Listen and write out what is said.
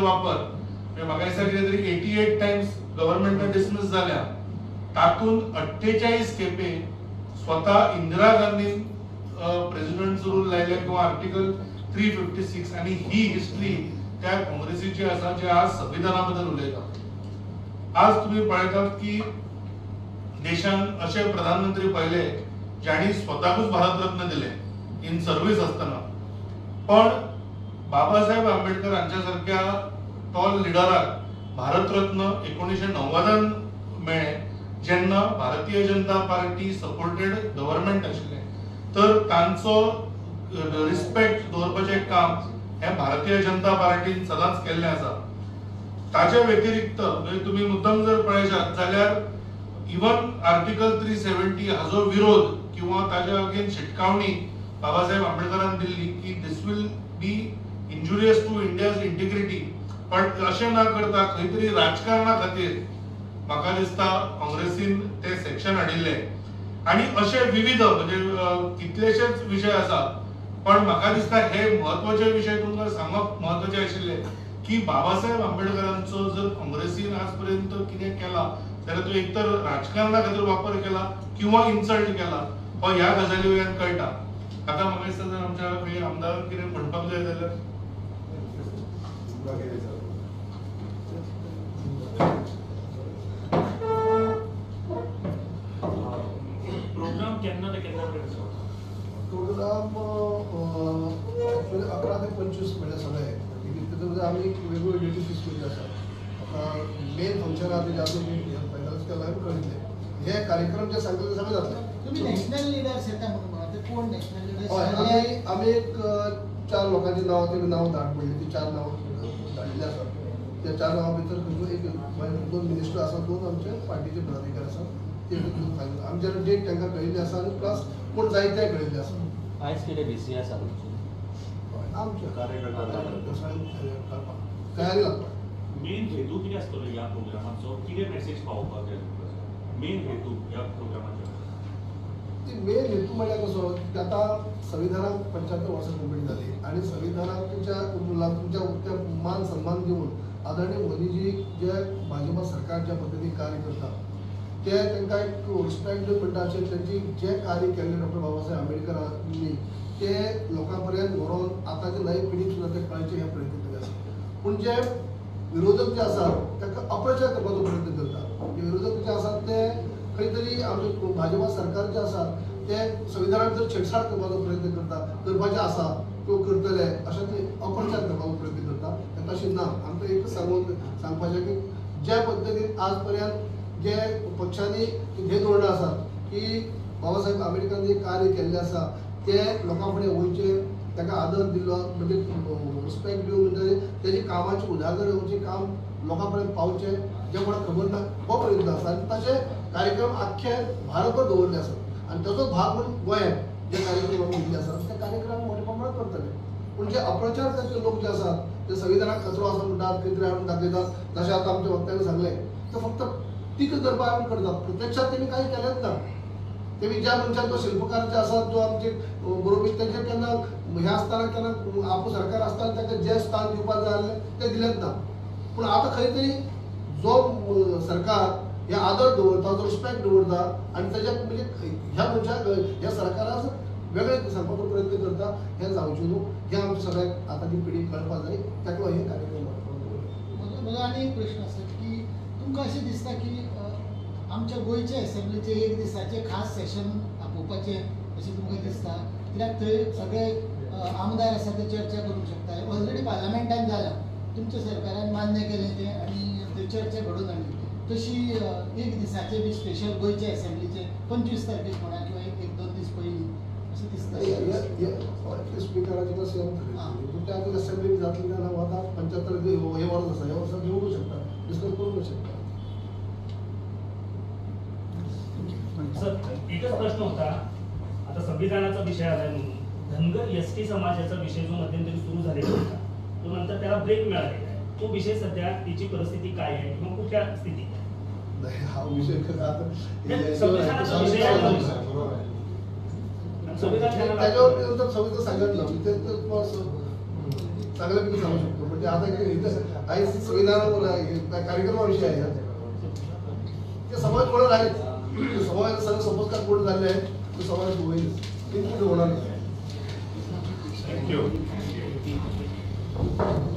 वापर म्हणजे म्हाका दिसता कितें तरी 88 टायम्स गव्हर्मेंटान डिसमीस जाल्या, तातूंत 48 खेपे स्वता इंदिरा गांधीन प्रेसिडेंट रूल लायल्या किंवा आर्टिकल 356. आनी ही हिस्ट्री त्या काँग्रेसीची आसा जे आज संविधाना बद्दल उलयता. आज तुम्ही पळयतात की देशान अशे प्रधानमंत्री पळयले ज्यांनी स्वताकूच भारतरत्न दिले इन सर्वीस आसतना, पण बाबासाहेब आंबेडकर हांच्या सारक्या टॉल लिडराक भारतरत्न 1990 मेळ्ळें जेन्ना Bharatiya Janata Party supported government आशिल्लें. तर तांचो रिस्पेक्ट दवरपाचें काम हें भारतीय जनता पार्टीन सदांच केल्लें आसा. ताच्या व्यतिरिक्त म्हणजे तुमी मुद्दम जर पळयशात जाल्यार इवन आर्टिकल 370 हाजो विरोध किंवा ताच्या अगेन शिटकावणी बाबासाहेब आंबेडकरान दिल्ली की this will be injurious to India's integrity. पण अशें ना करता खंय तरी राजकारणा खातीर म्हाका दिसता काँग्रेसीन ते सेक्शन हाडिल्लें. आनी अशे विविध म्हणजे कितलेशेच विशय आसा, पण म्हाका दिसता हे म्हत्वाचे विशय तुमकां सांगप म्हत्वाचे आशिल्ले की बाबासाहेब आंबेडकरांचो जर काँग्रेसीन आज पर्यंत कितें केला जाल्यार तो एक तर राजकारणा खातीर वापर केला किंवा इन्सल्ट केला हो ह्या गजाली वयल्यान कळटा. आतां म्हाका दिसता जर आमच्या खंय आमदारान कितें म्हणपाक जाय जाल्यार प्रोग्राम केन्ना ते केन्ना पर्यंत आसा? प्रोग्राम एक्चुअली 11 ते 25 म्हळ्यार सगळे तितून आमी वेगवेगळ्यो डेटी फिक्स केल्ल्यो आसा. आतां मेन फंक्शन आहा तेजें आजून फायनलायज केलां आमी कळयतले. हे कार्यक्रम जे सांगले ते सगळे जातले. तुम्ही नॅशनल लिडर्स येता म्हणून म्हणा, ते कोण नॅशनल लिडर्स? हय, आमी एक 4 लोकांची नांवां तेमी नांव धाड पडली, ती 4 नांवां धाडिल्लीं आसा. त्या 4 नांवां भितर खंयचो एक 2 मिनिस्टर आसा, 2 आमचे पार्टीचे पदाधिकारी आसा, ते फायनल आमी जेन्ना डेट तांकां कळिल्ली आसा आनी प्लस कोण जाय तें कळिल्लें आसा. आयज कितें बीसी आसा तुमची? आमच्या तयारी लागता. मेन हेतू कितें आसतलो ह्या प्रोग्रामाचो? कितें मेसेज पावोवपाक जाय तुमकां? मेन हेतू ह्या प्रोग्रामाचो? ती मेन हेतू म्हळ्यार कसो की आतां संविधानाक 75 वर्सां कंप्लीट जाली आनी संविधानाक तुमच्या त्या मान सन्मान दिवन आदरणीय मोदीजी जे भाजपा सरकार ज्या पद्दतीन कार्य करता ते तांकां एक रिस्पेक्ट म्हणटा अशें तेंची जे कार्य केल्लें डॉक्टर बाबासाहेब आंबेडकरांनी ते लोकां पर्यंत व्हरोन आतांचे नवी पिढीक सुद्दां ते कळचें हे प्रयत्न केले आसा. पूण जे विरोधक जे आसात तांकां अप्रचार करपाचो प्रयत्न करता. जे विरोधक जे आसात ते खंय तरी आमचे भाजपा सरकार जे आसा ते संविधाना भितर छेडछाड करपाचो प्रयत्न करता, करपाचें आसा किंवा करतले अशें ते अप्रचार करपाचो प्रयत्न करता. ते तशें ना. आमकां एकच सांगपाचें की ज्या पद्दतीन आज पर्यंत जे पक्षांनी हे धोरणां आसात की बाबासाहेब आंबेडकरांनी जे कार्य केल्लें आसा ते लोकां फुडें वयचें, ताका आदर दिल्लो म्हणजे रिस्पेक्ट दिवन म्हणजे तेजी कामाची उजागर येवचें काम लोकां पर्यंत पावचें जें कोणाक खबर ना हो प्रयत्न आसा. आनी तशे कार्यक्रम आख्खे भारतभर दवरले आसात आनी ताचो भाग म्हणून गोंयांत जे कार्यक्रम आमी दिल्ले आसात ते कार्यक्रम मोठ्या प्रमाणात करतले. पूण जे अप्रचार करचे लोक जे आसात ते संविधानाक कचरो आसा म्हणटात, कितें तरी हाडून दाखयतात, जशें आतां आमच्या वक्त्यांनी सांगलें ते फक्त तिका करपाक आमी करतात. प्रत्यक्षात तेमी कांय केलेंच ना. तेमी ज्या मनशान तो शिल्पकार जे आसात जो आमचे बरोबर तेंचे केन्ना हें आसतना केन्ना आपू सरकार आसतना तांकां जें स्थान दिवपाक जाय आसलें तें दिलेंच ना. पूण आतां खंय तरी जो सरकार हे आदर दवरता, जो रिस्पेक्ट दवरता आनी तेज्या म्हणजे ह्या मनशाक ह्या सरकाराक वेगळें सांगपाचो प्रयत्न करता हें जावचें न्हू. हें आमच्या सगळ्यांक आतांची पिढी कळपाक जाय. ताका लागून हे कार्यक्रम म्हजो आनी एक प्रश्न आसा की तुमकां अशें दिसता की आमच्या गोंयच्या एसेंब्लीचे एक दिसाचें खास सेशन आपोवपाचें अशें तुमकां दिसता? कित्याक थंय सगळे आमदार आसा ते चर्चा करूंक शकता. ऑलरेडी पार्लमेंटान जालां, तुमच्या सरकारान मान्य केलें तें आनी थंय चर्चा घडोवन हाडली. तशी एक दिसाचें बी स्पेशल गोंयच्या एसेंब्लीचें 25 तारखेक म्हणा किंवा एक 2 दीस पयलीं अशें दिसता? स्पिकराची तशें पूण ते आतां एसेंब्ली जातली जाल्यार आतां 75 हे वर्स आसा, ह्या वर्सा घेवंक शकता, डिस्कस करूंक शकता. सर, एकच प्रश्न होता. आता संविधानाचा विषय आलाय म्हणून धनगर एस टी समाजाचा विषय जो मध्यंतरी सुरू झालेला होता तो नंतर त्याला ब्रेक मिळालेला आहे. तो विषय सध्या त्याची परिस्थिती काय आहे किंवा कुठल्या स्थितीत आहे? नाही, हा विषय आता संविधानाचा विषय आहे. त्याच्यावर नंतर संविधान सांगितलं ते चांगल्यापैकी सांगू शकतो. पण ते आतां आयज संविधान कार्यक्रमा विशय आहे. ते समाज वळण आहेच, समाज सगळं सपोज का कोण झाले आहे तो समाज होईल, ते कुठे होणार नाही. Thank you.